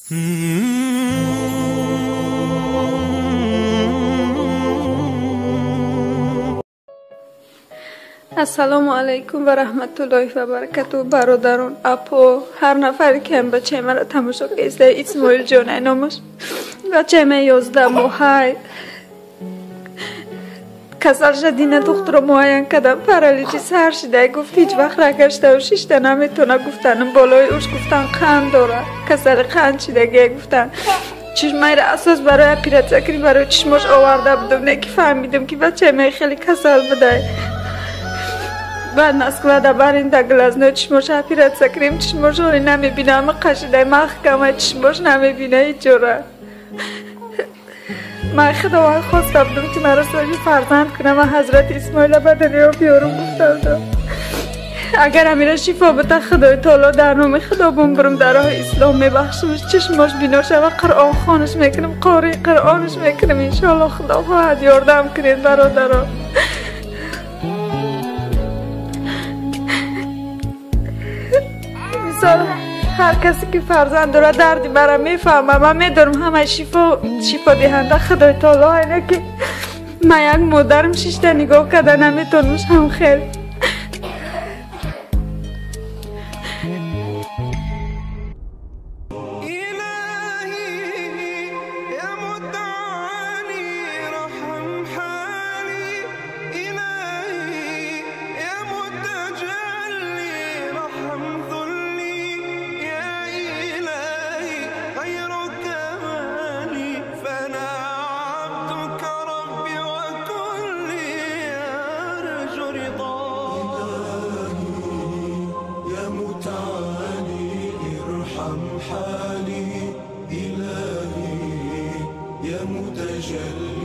Ассалому алайкум ва раҳматуллоҳи ва баракатуҳ. Бародарон, апо, ҳар нафаре ки ҳам бачаи маро тамошо киста, Исмоил ҷон ай номаш. Бачаи ман 11 моҳай. Касал шадина духтуро муайян кардам, параличи сар шида. Гуфт ҳеҷ вақт рагаштаву шишта наметона. Гуфтанам болои уш гуфтан қанд дора, касали қанд шидагия гуфтан. Чишмайра асос барои оператсия кунӣ барои чишмош оварда будам, не ки фаҳмидам ки бачаи ман хеле касал будай. Баъд Москвада барин да глазной чишмош оператсия кунем, чишмош оли намебина, ама қашидай маҳкама чишмош намебина ҳеҷ-ҷора. Ман Худованд хоста будам ки маро соҳиби фарзанд кунам ва ҳазрати Исмоила ба дунё биёрам гуфта будам. Агар амира шифо бита, Худои таоло дар номи Худо бумбурам, дар роҳи ислом мебахшамш, чишмош бино шава, Қуръон хонаш мекунам, қории Қуръонаш мекунам, иншоалло Худо хоҳад ёрдам кунед, бародарон. Мисол, ҳар касе ки фарзанд дорад дарди маро мефаҳмад. Ман медонам ҳамаи шифодиҳанда Худои таоло, айне ки ман як модарам шишта нигоҳ карда наметонамш ҳам хел. حالي إلهي يا متجلي.